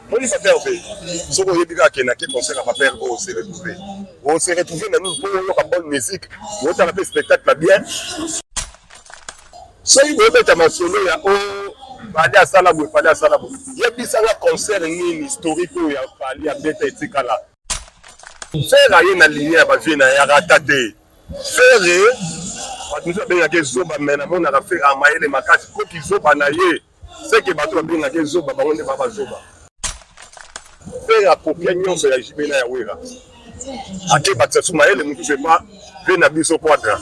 Moni papa Herve, soki oyebi kaka ke nake concert ya papa Herve, ose retrouver. Ose retrouver na nini mpo oyoka bonne musique, otala mpe spectacle ya bien. Soki bobeta masolo ya o oh, Fally asala boye, Fally asala boye, yebisa nga concert nini historique oyo ya Fally abeta etikala. Ferre aye na ligne ya ba vieux na ye, arata te. Ferre bato mosusu babengaka ye zoba, mais namonaka Ferre amayele makasi po kizoba na ye seke bato babengaka ye zoba, bango nde ba bazoba. Ferre akopia nyonso ya JB na ya Wera, ake bakisa su mayele mosusu epa ve na biso Quadra.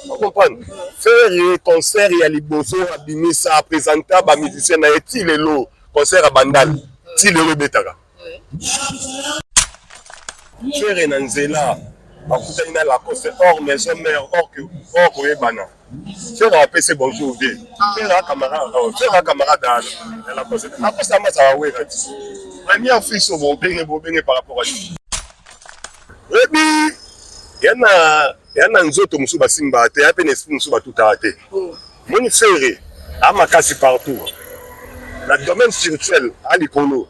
Ocomprendre? Ferre concert ya liboso abimisa apresenta ba musicien na ye ti lelo, concert ya Bandal ti lelo ebetaka. Ferre na nzela bakutani na Lacoste hors maison mère, hors que hors koyebana. Ferre apesi bonjour vieux. Ferre a camarade, Ferre a camarade ya Lacoste. Lacoste amasa Wera ti. Première fils oyo bobenge bobenge par rapport à oyebi ya na nzoto mosusu basimbaka te, ya mpe na esprit mosusu batutaka te. Moni Ferre a makasi partout na domaine spirituel a likolo,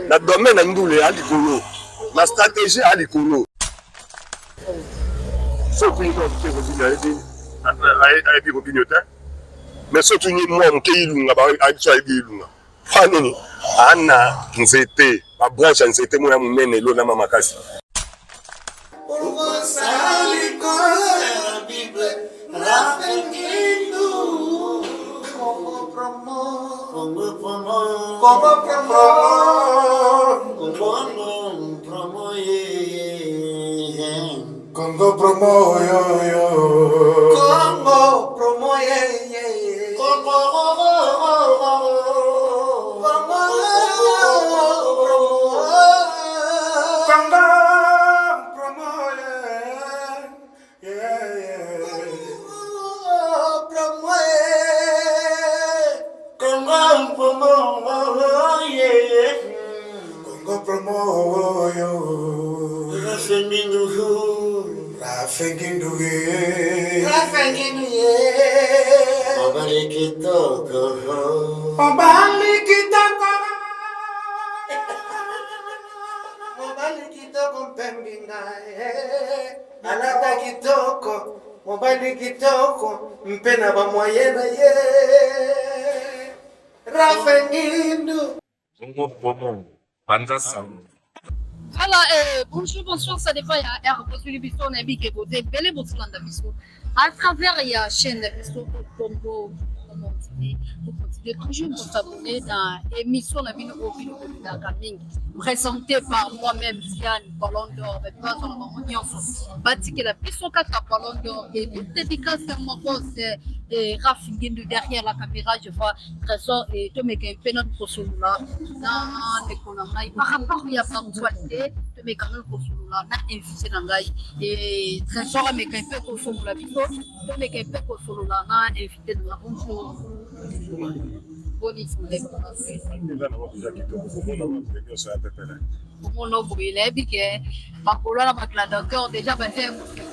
na domaine ya ndule a likolo, na stratégie a likolo. Soki te Robinho ayebi ayebi Robinho te, mais soki ni mwa moke Ilunga ayebi so ayebi Ilunga fa nini ana nzete ba branche ya nzete moko ya monene elonama makasi. Congo promo yo yo. Congo promo ye ye. Congo Congo promo. Congo promo yeah yeah. Congo promo ye. Congo promo yeah. Congo promo yo. Rafengindu ye. Rafengindu ye. Mobali kitoko. Mobali kitoko. Mobali kitoko mpe mbinga alata kitoko, mobali kitoko mpe na bamoye na ye Rafengindu. Bongo promo panza sango. Voilà, bonjour, bonsoir, ça dépend ya heure bozwili biso. Nayebi ke boza ebele bozolanda biso à travers ya chaîne na biso Congo Promo TV. Bocontinue toujours kos'abonner na émission na bino oyo bino bolingaka mingi, présenté par moi-même, Diane Ballon d'Or. Bazwa na bango nyonso, batikela biso kaka Ballon d'Or et toute dédicace ya moko, c'est Raf Ngindu derrière la caméra. Je vois Trésor et tomeka mpe nanu kosolola na ndeko na ngai par rapport ya baactualité. Tomeka nanu kosolola na invité na ngai et Trésor ameka mpe kosolola biso. Tomeka mpe kosolola na invité na nga. Bonjour, boni ndeko? Eza nango mpenza kitoko komona bato nyonso ya pepele. Komona boye, nayebi ke makolo wana bagladiateur déjà baza ya kosepela.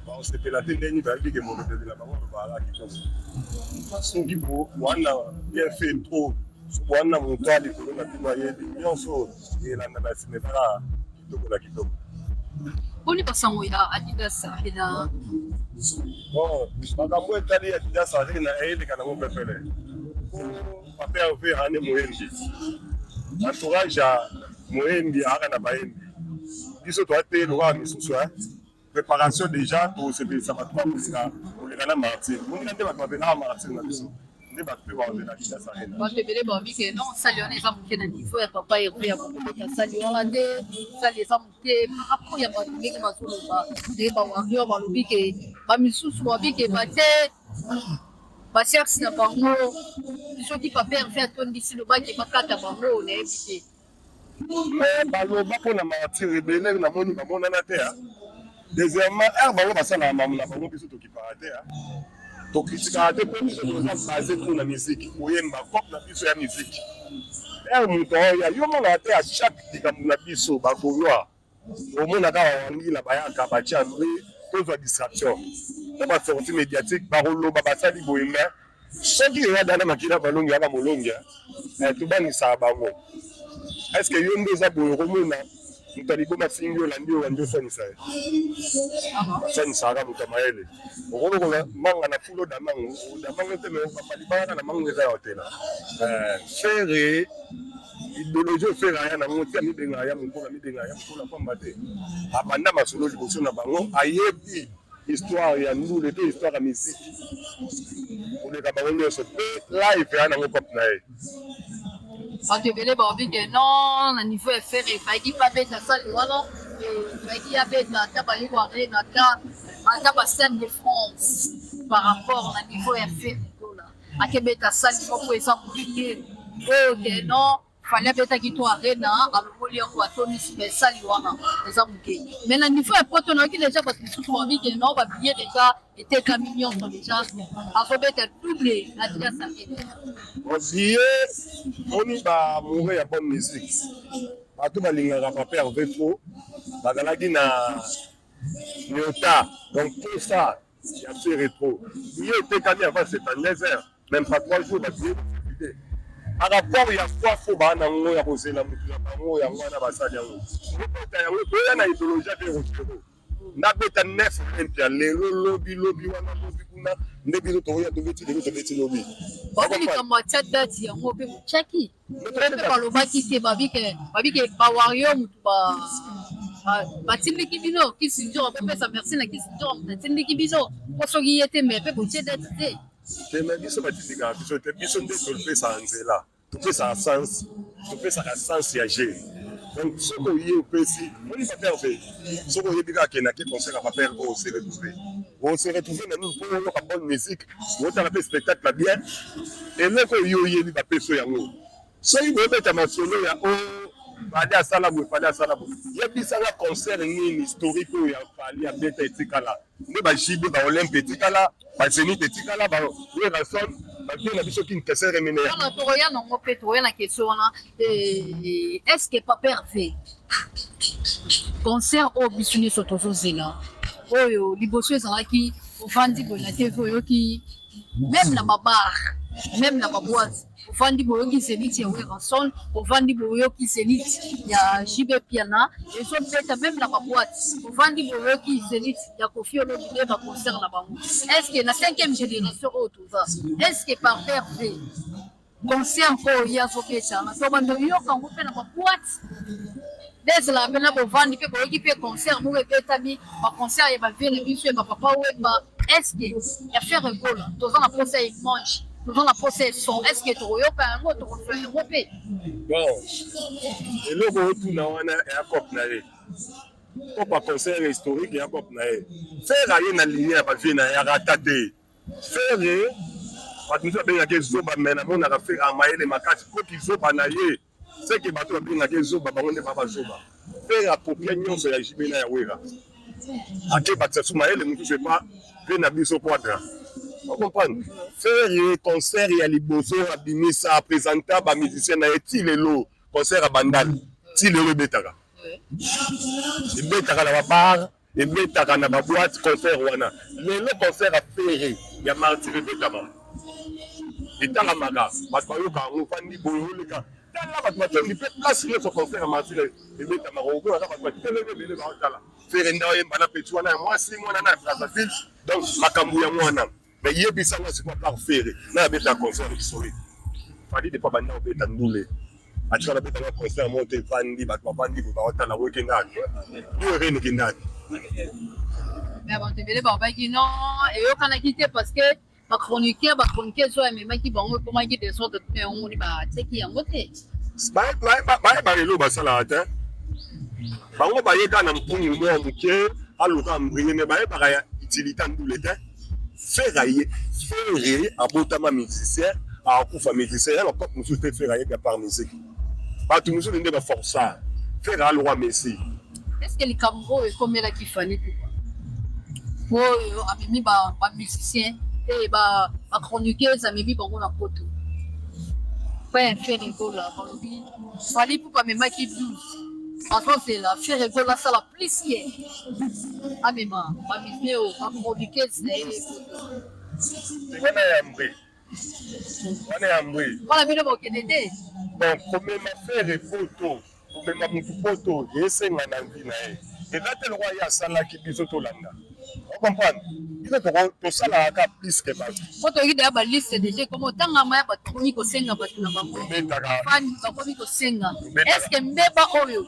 Baosepela te ndenge bayebi ke molobeli na bango alobaka kitoko. Soki wana bien fait trop, wana moto ya likolo na bino ayebi nyonso elanda na nsima, ezaka kitoko na kitoko. Boni basango ya Adidas Arena? Bon, makambo etali Adidas Arena eyeleka nango pepele. Papa Herve ane moyembi, entourage ya moyembi ayaka na bayembi. Biso toya te lokola misusu. Préparation déjà, tosepelisa bato bakolinga koleka na Martyr. Moninga nde bato babelaka Martyr na biso nde bato mpe bazela Adidas Arena. Bato ebele babi ke non, sali wana eza moke na niveau ya papa Herve ya kokobeta sali wana nde sali eza moke par rapport ya bato ndenge bazoloba, ndenge bawarrior balobi ke bamisusu babi ke batie bacherche na bango. Soki papa Herve atondisi, lobaki bakata bango, nayebi te. Mais baloba mpo na Martyr ebele namoni bamonana te. Deuxièmement, heure bango basalaka mamu na bango, biso tokipaka te, tokritikaka te, mpo biso toza base mpo na musique, koyemba cope na biso ya musique. Heure moto oya yo monaka te, à chaque likambo na biso bagaulois omonaka bawangila bayaka batia nde tozwa distraction na basortie médiatique, bakoloba basali boye, mais Soki eyada na makila balongi yaka molongi eh, tobangisaka bango. Est ce que yo nde oza boye okomona moto ya liboma afingi olandi olandi oswanisa ye oswanisaka moto ya mayele okolokola manga na fulo damango damango te me okamba libanga na mango eza ya otela eh, Ferre idéologie oyo Ferre aya nango te amibengaka ya mokolo amibengaka ya mokolo apamba te abanda masolo liboso na bango ayebi histoire ya ndule te histoire ya musique koleka bango nyonso mpe live ya nango cop na ye. Bato ebele balobi ke non, na niveau ya Ferre efalaki mpe abeta sale wana, efalaki abeta ata ba U Arena, ata ata ba Stade de France par rapport na niveau ya Ferre Gola akebeta sale moko eza moke oyo ke non Fally abetaki to arena alongoli yango atondisi mais sali wana eza moke mais na niveau ya poto nayoki deja bato mosusu babi ke non ba billet deja etekami nyonso deja azobeta double na Adidas Arena. Billet moni ba amoureux ya bonne musique bato balingaka papa Hervé trop bazalaki na nyota donc posa ya Ferre trop billet etekami avant 72 heures même pas 3 jours ba billet par rapport ya soif oyo baa nango ya kozela motu na bango yango wana basali yango bobeta yango toya na idéologie ya Ferre nabeta 9 olympia lelo lobi lobi wana lobi kuna nde biso tokoya tobeti lelo tobeti lobi babi likambo atya date yango mpe botyaki mpe balobaki te babike babike bawario motu batindiki bino kisinjoro bopesa merci na kisinjoro moto atindiki bino mpo soki ye te me mpe botie date te te me biso batindikaka biso te biso nde topesaka nzela topesaka sens topesaka sens ya jeu donc soki oye opesi moni papa Herve soki oyebi kaka ke nake concert ya papa Herve ose retrouve ose retrouve na nini mpo oyoka bonne musique otala mpe spectacle ya bien eloko oyo oyebi bapesi yango soki boyebeta masolo ya o oh, Fally asala boye Fally asala boye yebisanga concert nini historique oyo ya Fally abeta etikala nde ba JB ba Olympe etikala ba Zenith etikala ba Werrason ba vieux na biso King Kester Emeneya. Wana tokoya nango mpe tokoya na question wana eh, est ce que Papa Hervé concert oyo biso nyonso tozozela oyo liboso ezalaki ovandi boye na TV oyoki meme na babar meme na baboite Ovandi boyoki zenith ya Werrason, ovandi boyoki zenith ya JB Mpiana, ezo beta meme na ba boite. Ovandi boyoki zenith ya Koffi Olomide ba concert na bango. Est-ce que na cinquième generation oyo toza, est-ce que par RV concert oyo ye azobeta na tobanda oyoka yango mpe na ba boite nde ezalaka mpe na bovandi mpe boyoki mpe concert moko ebetami ba concert ya ba vieux na biso ya ba papa Wemba. Est-ce que ya Ferre Gola toza na posa ya image toza na posa ya son est-ce que tokoyoka yango tokozwa yango mpe? Bon, eloko otuna wana ya cop na ye cop ya concert historique ya cop na ye Ferre aye na ligne ya ba vieux na ye arata te Ferre bato mosusu babengaka ye zoba mais namonaka Ferre amayele makasi po kizoba na ye seke bato babengaka ye zoba bango nde ba bazoba Ferre akopia nyonso ya JB na ya Wera ake bakisa su mayele mosusu epa mpe na biso quadra ocomprendre Ferre concert ya liboso abimisa apresenta ba musicien na ye ti lelo concert ya bandal ti lelo ebetaka ebetaka na babar ebetaka na baboite concert wana lelo concert ya Ferre ya martyr ebetama etalamaka bato bayoka yango ofandi boye oleka tala bato batondi mpe place nyonso concert ya martyr ebetamaka okomona kaka bato batelemi ebele baotala Ferre nde oyemba na petit wana ya mwasi mwana na ya Brazzaville donc makambo yango wana mais yebisa nga sikoyo par Ferre na abeta concert historique Fally depa banda obeta ndule atikala abeta na concert moko te evandi bato bavandi boye baotala oyo ekendaki yo erene ekendaki mais bato ebele balobaki non eyokanaki te parce que ba chroniqueur ba chroniqueuse oyo amemaki bango ekomaki desordre mpe yango moni batiaki yango te bayebaka eloko basalaka te bango baye kaka na mpungu moko moke aluka ambrille me bayebaka ya utilité ya ndule te Ferre aye Ferre abotama musicien akufa musicien ya bakope mosusu te Ferre ayebi apart musique bato mosusu nde baforsa Ferre alokwa messi. Est ce que likambo oyo ekomelaki Fally Ipupa oyo amemi ba ba musiciens et ba ba chroniqueuses amemi bango na poto pe Ferre Gola balobi Fally Ipupa amemaki 12 azozela Ferre Gola asala plus ye amema ba musiciens oyo ba chroniqueuses na ye poto. Wana ya mbre. Wana ya mbwe. Wana bino bokende te. Bon, komema Ferre poto, komema mutu poto esenga na vie na ye. Eza te lokola ye asalaki biso tolanda. O comprendre? Biso tosalaka kaka plus que bato. Po toyoki deja ba liste deja ekomi otangama ya bato bakomi kosenga bato na bango. Fan bakomi kosenga. Est ce que mbeba oyo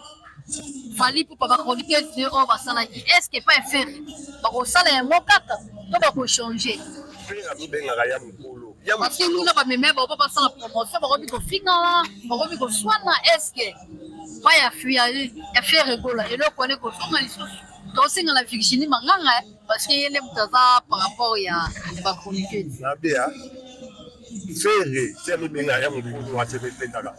Fally Ipupa ba chroniqueurs oyo basalaki est ce que epai Ferre bakosala yango kaka to bako changer? Ferre amibengaka ya mokolo. Parce que kuna bamema bango mpo basala promotion, bakomi kofingana, bakomi koswana. Est ce que pa ya ya Ferre Gola eloko wana ekozonga lisusu? Tosenga na Virginie Manganga parce que ye nde moto aza par rapport ya ba chroniqueurs. Nabea Ferre ti amibengaka ya mokolo asepelaka.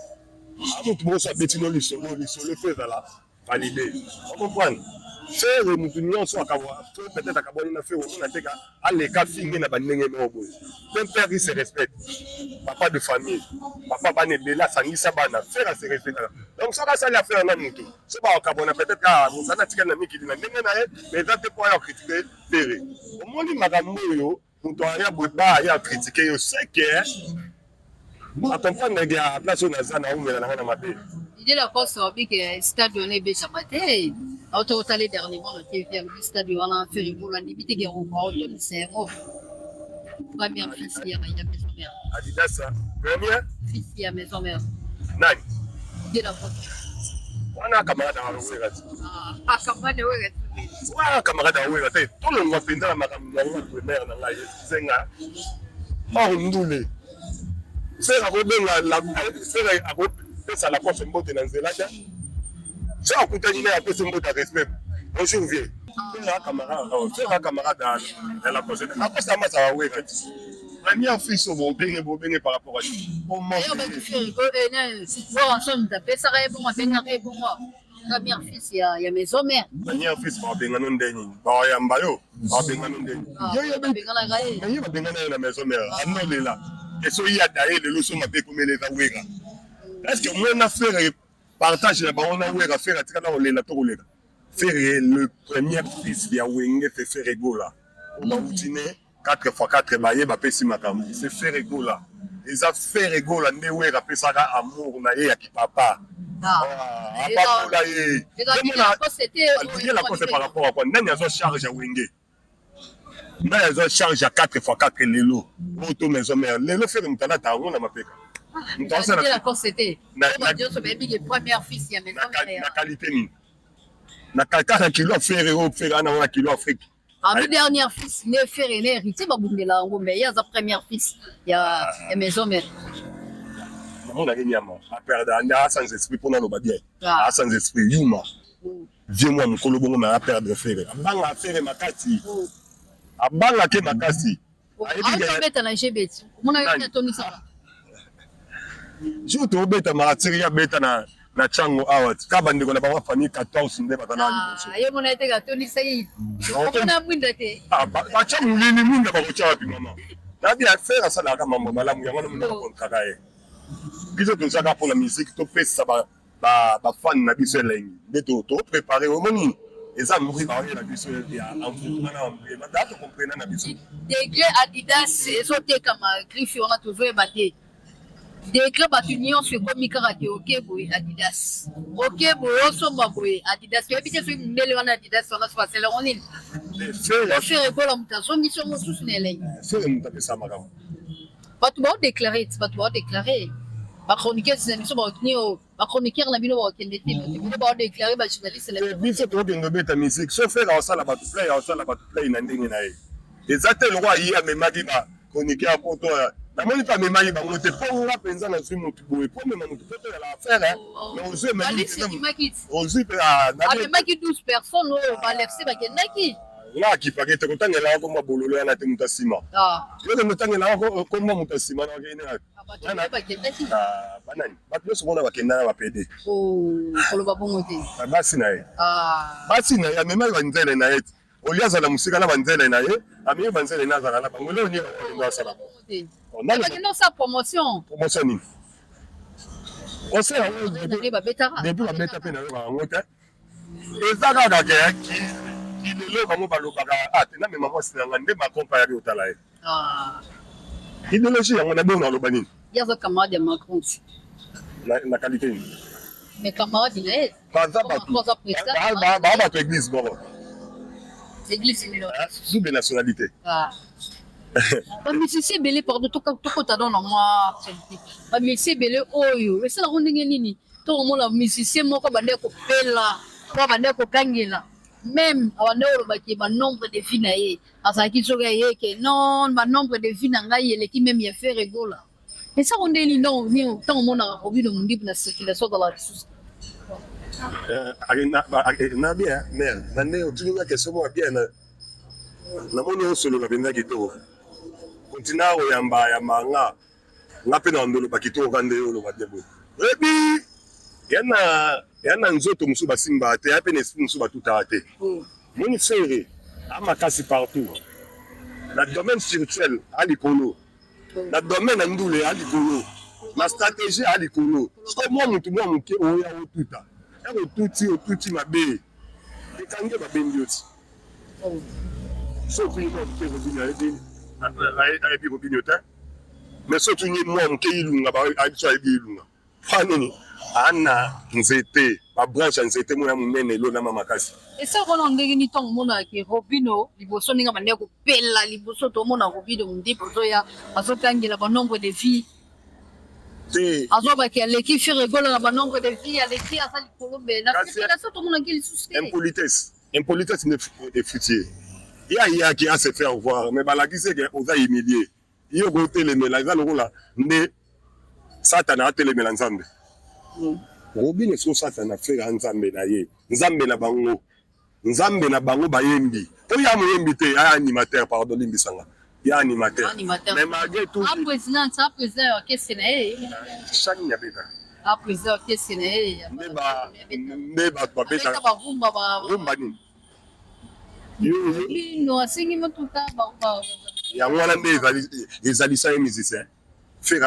Mutu moko so abeti no lisolo, lisolo efo ezala valide. O comprendre? Ferre mutu nyonso akabwa peut-être akabwani na Ferre omona te ka aleka finge na bandenge moko boye. Un père il se respecte. Papa de famille, papa bana ebele asangisa bana, Ferre se respectaka. Donc soki asali affaire na mutu, so bakabwana peut-être kaka moto ana atikali na mikili na ndenge na ye, mais eza te mpo aya kocritiquer Ferre. Omoni makambo oyo moto aya boye ba aya critique yo c'est que a comprendre que a place oyo naza na umela na nga na mabe. Didier Lacoste alobi ke stade wana ebetama te. Auto otali dernièrement na TV alobi stade wana Ferre Gola andimi te ke akotonisa yango. Première fils ya ya maison mère. Adidas première fils ya maison mère. Nani? Didier Lacoste. Wana camarade ya Wera. Ah, camarade ya Wera. Wana camarade ya Wera te. Tolongwa mpenza na makambo yango première na ngai zenga. Or ndule. Ferre akobenga Ferre akopesa Lacoste mbote na nzela te. Soki akutani naye apesi mbote ya respect. Bonjour vieux. Ferre camarade, Ferre camarade ya Lacoste. Lacoste amasa Wera ti. Première fils oyo bobenge bobenge par rapport à apesaka ye bongo abengaka ye bongo première fils ya, ya maison mère. Première fils babengano nde nini? Bayamba yo babengano nde nini? Babenganaka ye. Ye babengana ye na maison mère. Anolela. Eso ye adaye lelo so mabe ekomela eza Wera. Est-ce que mwana Ferre partage na bango na Wera Ferre atikala kolela to kolela? Ferre le premier fils ya Wenge c'est Ferre Gola. Bawuti ne 4 x 4 baye bapesi makambo c'est Ferre Gola. Eza Ferre Gola nde Wera apesaka amour na ye ya kipapa. Apakola ye. Didier Lacoste par rapport à quoi? Nani azwa charge ya Wenge? Nani azwa charge ya 4 x 4 lelo? Oto maison mère lelo Ferre moto alata yango na mapeka. Moto asala na qualité nini? Na kaka na kilo ya Ferre oyo Ferre ana na kilo Afrique. Abi dernier fils ne Ferre ne héritier babundela yango mais ye aza première fils ya ya maison mère. Namonaki nyama aperdre nde a sans esprit mpona aloba bien a sans esprit yuma vieux mwa mokolo bongo mais aperdre Ferre abanga Ferre makasi abanga ke makasi abeta na gbet omona yo atonisaka jour tobeta martyr ya beta na na chango awa ka bandeko na bango famille 14 nde baza na liboso ye mona ete atonisaki omona mwinda te batya molili mwinda bakotya wapi mama nabi affaire asalaka mambo malamu yango wana mwinda bakontaka ye biso tozaka mpona musique topesa bafan na biso elengi nde toprépare omoni eza mbri baoyela biso ya envoûtement na mbri bada tocomprena na biso degre adidas ezotekama griffe wana tozoyeba te degre bato nyonso ekomi kaka te oke boye adidas oke boye osomba boye adidas toyebi te soki mondele wana adidas wana so basala yango nini Ferre Gola moto azongisi yango mosusu na elengi Ferre moto apesa makambo bato baodeklare ti bato baodeklare bachroniqueurs na biso baokini oyo bachroniqueur na bino bakokende te bato bino baodeklare bajournaliste na biso tokokende obeta musique so Ferre aosala bato play aosala bato play na ndenge na ye eza te lokola ye amemaki ba chroniqueur poto namoni mpe amemaki bango te mpo nga mpenza nazwi motu boye mpo amema motu poto ya la affaire mais ozwi ozwi mpe amemaki 12 personnes oyo balerse bakendaki nga akipaki te kotangelaka komba bololo wana te moto asima yokende otangelaka komba moto asima na okende banani bato nyonso kuna bakenda na bapede koloba bongo te basi na ye basi na ye amemaki banzele na ye te olie azala mosika na banzele na ye amemi banzele na azala na bango eloko nini akende asala bakende osala promotion promotion nini concert yango depuis babeta mpe nayoka yango te eza kaka ke kilelo bango balobaka ah te namema mwasi na nga nde macron mpe ayaki kotala ye. Idéologie yango na bongo aloba nini? Ye aza camarade ya Macron. Na qualité nini? Mais camarade na ye. Baza bato. Ba bato église moko. Église nini? Double nationalité. Ah. Ba musicien ebele, pardon, tokota dans na mwa actualité. Ba musicien ebele oyo esalaka ndenge nini? Tokomona musicien moko abandaki kopela to abandaki kokangela, même abandaki kolobaki ba nombre de vie na ye azalaki, soki aye ke non, ba nombre de vie na ngai eleki même ya Ferre Gola. Esako ndenge nini ntango omonaka Robinho Mundibu na circulation, ozalaka lisusu? Na bien mare na nde otuni nga question moko bien, namoni osolola mpenza kitoko. Kontina koyamba yamba nga, nga mpe na ndoloba kitoko ka nde oloba bien boye. Oyebi, ya na nzoto mosusu basimbaka te, ya mpe na esprit mosusu batutaka te. Moni Ferre amakasi partout na domaine spirituel, a likolo na domaine ya ndule, a likolo na stratégie, a likolo. Siko mwa motu mwa moke oya otuta ya otuti, otuti mabe, ekangi, babendi yo ti so otuni mwa moke Robinho, ayebi Robinho te. Mais so otuni mwa moke Ilunga, ayebi so ayebi Ilunga. Fa nini ana nzete, babranche ya nzete moko ya monene elonama makasi. Esaka wana ndenge nini ntango omonaka Robinho liboso, ndenge abandaki kopela liboso, tomona Robinho Mundibu azoya, azotangela banombre de vie? Te. Azobaki aleki Ferre Gola na banombre de vie, aleki, aza likolo, mais na circulation tomonaki lisusu te. Impolitesse, impolitesse nde efuti ye. Ye ayaki a se faire voir, mais balakisi eke oza humilié. Ye okotelemela, eza lokola nde Satana atelemela Nzambe. Robinho siko Satana, Ferre ya Nzambe na ye, Nzambe na bango, Nzambe na bango bayembi mpo ya moyembi te, aya animateur. Pardon, limbisanga, ya animateur, mais malgré tout président, sa président ya orchestre na ye. Chani nini abeta? A président orchestre na ye. Nde bato babeta. Barumba. Rumba nini? Bino asengi motuka. Yango wana nde ezalisa ye musicien. Ferre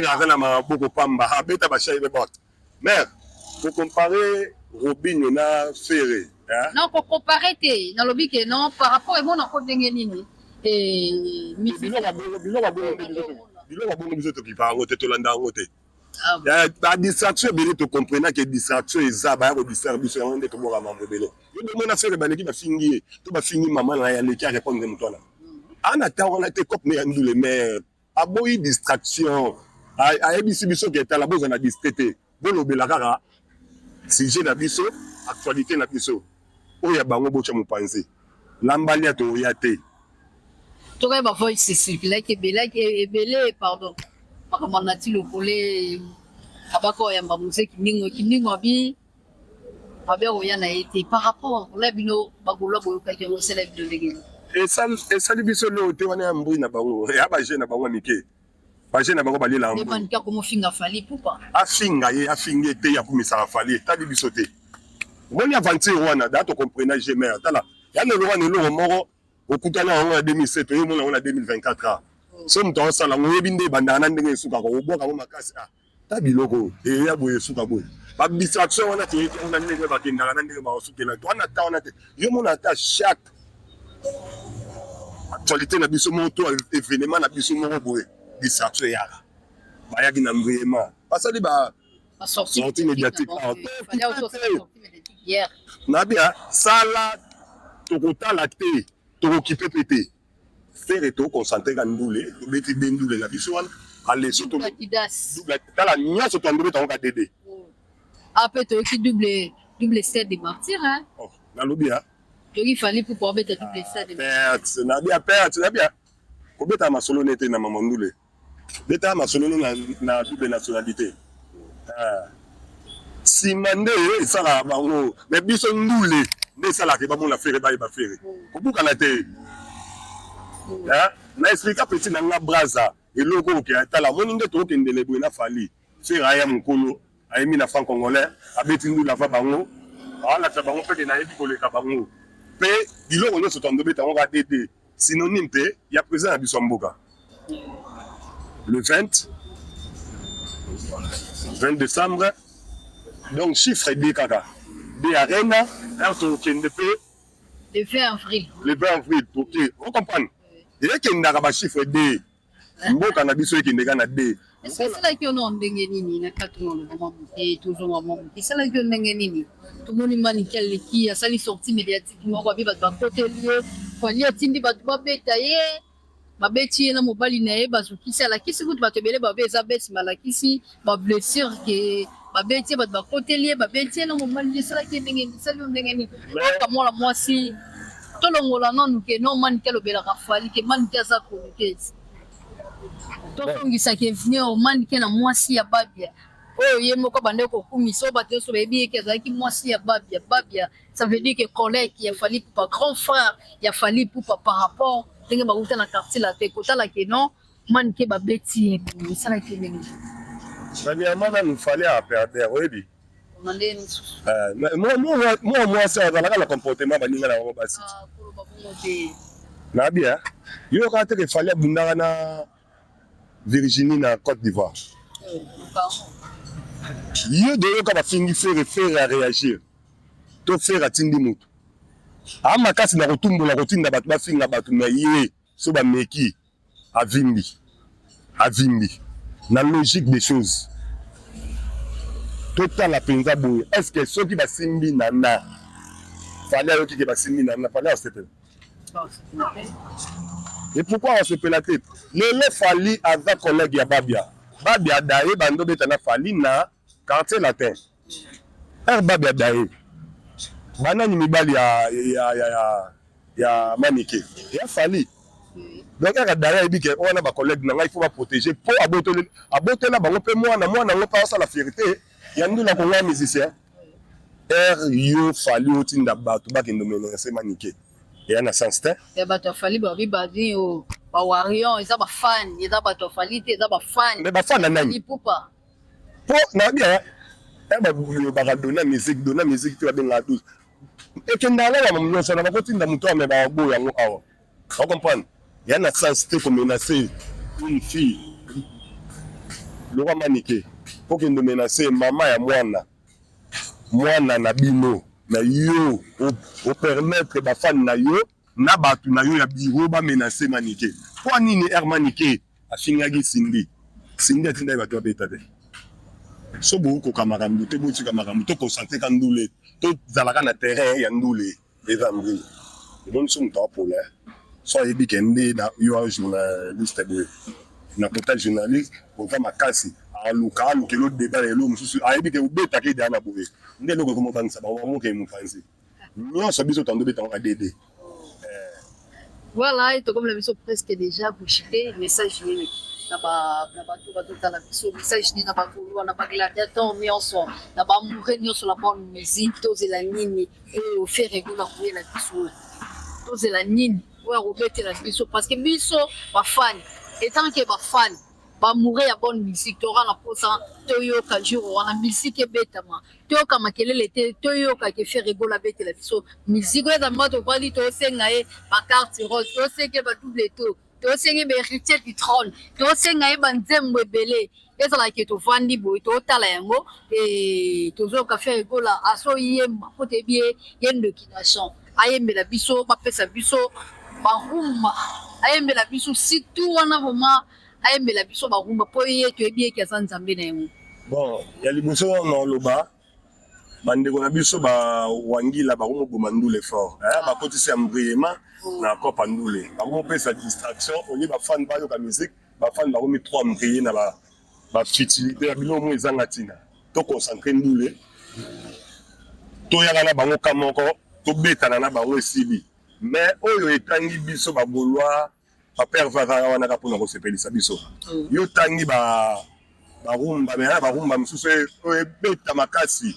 aza na maboko pamba, abeta bashai bebot. Mare, kocompare Robinho na Ferre? Non, kocompare te. Nalobi ke non, par rapport emonako ndenge nini? Biloko bongo biso tokipa yango te, tolanda yango te. Badistraction ebele, tocomprena ke distraction eza, baya kodistraire biso. Yango nde toboka mambo ebele. Yo bomona Ferre baleki, bafingi ye to bafingi mama na ye, aleki arépondre moto wana ana ta wana te. Cope ne ya ndule, mare aboyi distraction. Ayebisi biso ke tala, bozala na distrait te, bolobela kaka sujet na biso, actualité na biso. Oyo ya bango botya mopanzi, lambalia toya te. Tokoyeba bavoice circulaki ebelaki ebele, pardon, makambo na ti lokole abaka oyamba mozeki ndingo kindingo abi abe oya na ye te. Par rapport na bino bagolwa, boyokaki yango, esala bino ndenge nini? Esali biso leo te. Wana ya mbui na bango, ya baje na bango ya mike, baje na bango balela. Mbui komofinga Fally Ipupa. Afinga ye, afingi ye te, akumisaka Fally, etali biso te. Omoni aventure wana da tocomprena gmr. Tala, ya lelo wana, eloko moko okutana yango na 2007, oyomona yango na 2024. A so moto aosala yango, oyebi nde ebandaka na ndenge esukaka, obwaka yango makasi. A ta biloko eya boye, esuka boye. Badistraction wana toyebi yango na ndenge bakendaka, na ndenge bakosukela. To wana ta wana te. Yo mona ata chaque actualité na biso moko to événement na biso moko boye, distraction eyaka. Bayaki na mbuyema, basali ba sortie médiatique na bia sala. Tokotala te, tokokipe mpe te. Ferre toconcentre ka ndule, tobeti de ndule na biso wana. Aleso tala nyonso, toandobeta yango ka dede. Ape toyoki double, double stade de martyr, hein? Oh, nalobi ya toyoki Fally pour obeta double stade de perte nabia, perte nabia. Kobeta masolo nete na mama ndule, beta masolo no na double nationalité. Ah. Nsima nde esalaka bango, mais biso ndule nde esalaka bamona Ferre, bayeba Ferre. Kobukana te na explika petit na nga Braza eloko oke. Tala, omoni nde tokokendele boye na Fally. Ferre aya mokolo ayemi na franc congolais, abeti ndule ava bango, alakisa bango mpeke nayebi koleka bango. Mpe biloko nyonso tondobeta yango ka dd, synonyme te ya président na biso ya mboka. Le 20 20 décembre, donc chiffre d kaka d arena heure tokende mpe. Le 20 avril. Le 20 avril toke, ocomprendre, ekendaka bachiffre d. Mboka na biso ekende kaka na de. Esalaki yo nao ndenge nini na kati na loba mwa moke, tozonga mwa moke, esalaki yo ndenge nini? Tomoni Manike aleki asali sortie mediatique moko abi bato bakoteli ye, Fally atindi bato babeta ye, babeti ye na mobali na ye bazokisi, alakisi kutu bato ebele babe eza bete, balakisi ba blessure ke babeti ye, bato bakoteli ye, babeti ye na mobali, esalaki ye ndenge nini? Esali yo ndenge nini? Oyoka mwana mwasi tolongola nanu ke non Manike alobelaka Fally ke Manike aza chroniqueuse. Tozongisa ke Vnior Manike na mwasi ya Babia oyo ye moko abandaki kokumisa oyo bato nyonso bayebi ye ke azalaki mwasi ya Babia. Babia ça veut dire que collègue ya Fally Ipupa, grand frère ya Fally Ipupa par rapport ndenge bawuta na quartier latin kotala ke non Manike babeti ye boye esalaki ye ndenge nini? Premièrement nanu Fally a perder oyebi? Na ndenge mosusu. Mwa mwasi azalaka na comportement baninga na bango basi. Ah, koloba bongo te. Na bien. Yo kaka te ke Fally abundaka na Virginie na Cote d'Ivoire. Yo doyoka bafingi Ferre, Ferre a réagir. To Ferre atindi mutu. A makasi na kotumbola kotinda bato bafinga bato mais ye so bameki Avimbi avimbi na logique des choses totala penza boye est ce que soki basimbi nana Fally ayoki ke basimbi nana Fally asepela et pourquoi asepela te lelo Fally aza collègue ya Babia Babia daye bando beta na Fally na quartier latin heure Babia daye banani mibali ya ya ya, ya ya Manike ya Fally donc kaka Daya ayebi ke wana ba collègue na ngai il faut ba protéger po abotoli abotela bango pe mwana mwana yango pe asala fierté ya ndula konga musicien heure yo Fally otinda bato bakende menacer Manike eya na sens te ya bato ya Fally babi babi o ba warrior eza ba fan eza bato ya Fally te eza ba fan mais ba fan na nani Ipupa po na bien ya balobaka dona musique dona musique te babengaka 12 Ekenda na ba nyonso na bakotinda moto ame ba boya yango awa. O comprendre? Ya na sens te ko menacer une fille. Lokwa Manike, okende menacer mama ya mwana. Mwana na bino na yo o permettre ba fan na yo na batu na yo ya bureau ba menacer Manike. Mpo nini heure Manike afingaki Cindy? Cindy atindaki batu babeta te. So bokoka makambo te, botika makambo to concentrer ka ndule, tozalaka na terrain ya ndule eza mbri. Omoni so moto apola so ayebi ke nde na yo journaliste boye na kota journaliste oza makasi aluka alukela odeba na eloko mosusu ayebi ke obetaka ede na boye nde eloko ekomobangisa bango bango mopanzi nyonso biso tando beta ngo dede. Voilà, et comme la biso presque déjà kushite message nini na ba na bato bazotala biso message nini na bagolois na bagladiateur nyonso na baamoureux nyonso na bonne musique tozela nini oyo Ferre Gola koyela biso tozela nini oyo akobetela biso parce que biso bafani etant que bafani Ba amoureux ya bonne musique toza na posa toyoka jour wana musique ebetama toyoka makelele te toyoka ke Ferre Gola abetela biso musique oyo eza mwa tovandi tosenga ye ba carte rose tosenga ye ba double tour tosenga ye ba héritier du trône tosenga ye ba nzembo ebele ezala ke tovandi boye totala yango e tozoyoka Ferre Gola azoyemba po toyebi ye ye ndoki na chant ayembela biso bapesa biso ba rumba ayembela biso surtout wana vraiment ayembela biso ba rumba po ye toyebi ye ke aza nzambe na yango. Bon ya liboso na oloba bandeko na biso ba wangila bakomoboma ndule fort eh, bakotisi embrayement na copa ndule bakomopesa distraction olie bafan bayoka musique bafan bakomi trop embraye na ba ba futilité ya biloko moko ezanga ntina to concentre ndule toyaka na bango ka moko tobetana na bango esili mais oyo etangi biso ba gaulois ba père vavara wana kaka mpona kosepelisa biso yo tangi ba barumba mais barumba mosusu oyo ebeta makasi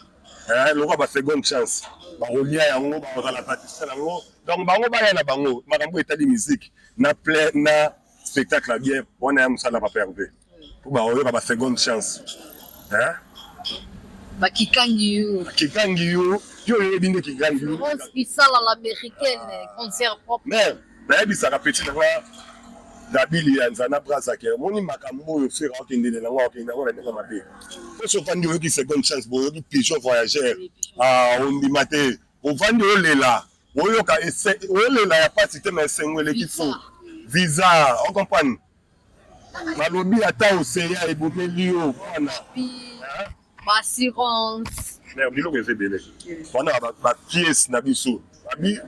lokola ba seconde chance bakolia yango bakozala satisfait yango donc bango baya na bango makambo etali musique na plein na spectacle ya bien wana ya mosala papa Hervé po bakoyoka ba seconde chance hein bakikangi yo kikangi yo yo oyebi nde kikangi yo Rose Kisala l'américaine concert propre mais nayebisaka petit na nga Dabili ya Nzana Brazza ke omoni makambo oyo Ferre akendele nango akende yango na ndenge mabe po soki ofandi oyoki seconde chance boyoki pigeon voyageur ah ondima te ovandi olela oyoka olela ya pasi te mais esengo eleki fo visa o comprendre. Balobi ata oseya ebomeli yo mwana. Baassurance. Mais biloko eza ebele wana, bapièce na biso babi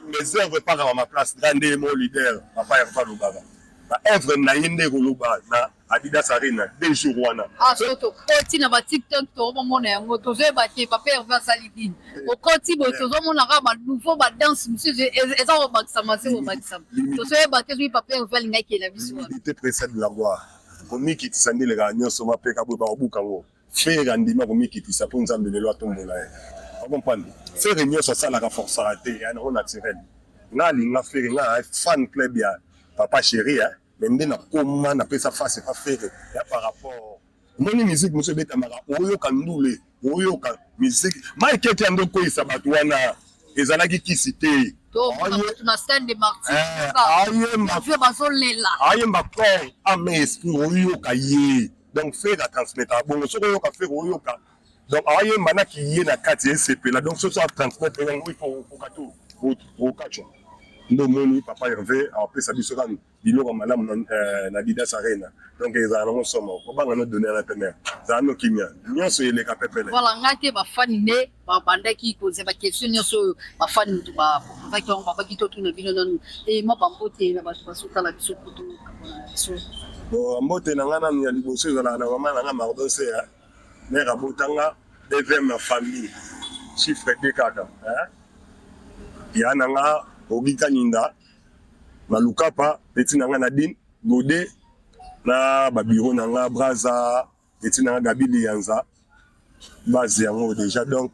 mes œuvres epaka ma place. Nga nde mo leader, papa Herve alobaka baœuvre na ye nde koloba na Adidas Arena 2 jours wana. Ah, so tokoti na baTikTok, tozomona yango, tozoyeba te papa Herve asali nini. Okoti boye, tozomona kaka banouveau badanse mosusu eza kobakisama se kobakisama, tozoyeba te soki papa Herve alingaki na biso wana. L'humilité précède la gloire. Komikitisa nde elekaka nyonso. Mapeka boye bakobuka yango. Ferre andima komikitisa mpo Nzambe lelo atombola ye. Ocomprendre? Ferre nyonso asalaka, forçaka te, ya nango naturel. Nga alinga Ferre, nga fan club ya papa chéri, mais nde nakoma napesa face epa Ferre ya par rapport omoni musique mosusu ebetamaka, oyoka ndule, oyoka musique Mike ete ando okweyisa bato wana ezalaki kisi te. Na stade de Martyr. Ayemba. Bazolela. Ayemba corps, âme, esprit, oyoka ye. Donc Ferre atransmettre bongo. Soki oyoka Ferre, oyoka donc ayemba naki ye na kati esepela. Donc soki atransmettre yango, il faut okoka to okatwa. Nde omoni papa Herve apesa biso kaka biloko ya malamu na Adidas Arena. Donc ezala nango somo, kobanga no donner na pemere, ezala no kimia, nyonso eleka pepele. Voilà, ngai te, bafani nde babandaki kozwa baquestion nyonso oyo. Bafani moto baposaki yango, babaki totuna bino nanu e mwa bambote na bato bazotala biso poto na biso. Bon, mbote na ngai nanu ya liboso ezalaka na mama na ngai Mardose, mare abotanga, deuxième na famille, chiffre 2 kaka ya na nga Ogi Kaninda na Lukapa, petit na nga Nadine Gode na babiro na nga Braza, petit na nga Gabi Liyanza, base yango déjà. Donc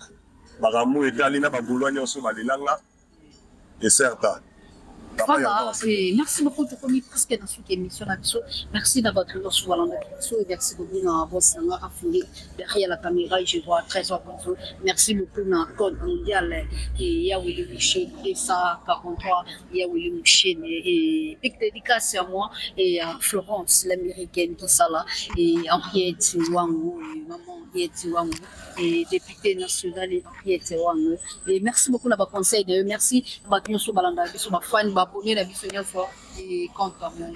makambo etali na bagaulois nyonso balelanga et certain. Voilà, et merci beaucoup. Tokomi presque dans cette émission na biso. Merci d'avoir toujours souvent la biso et merci beaucoup na boss na Afuri derrière la caméra, je vois Trésor Bonzo. Merci beaucoup na code mondial et Yahweh Michel 243 Yahweh Michel et big dédicace à moi et à Florence l'Américaine qui ça là et Henriette Wango et maman Henriette Wango et député national Henriette Wango. Et merci beaucoup na ba conseil de merci bato nyonso balanda biso, bafani, baabonné na biso nyonso et compte à moi.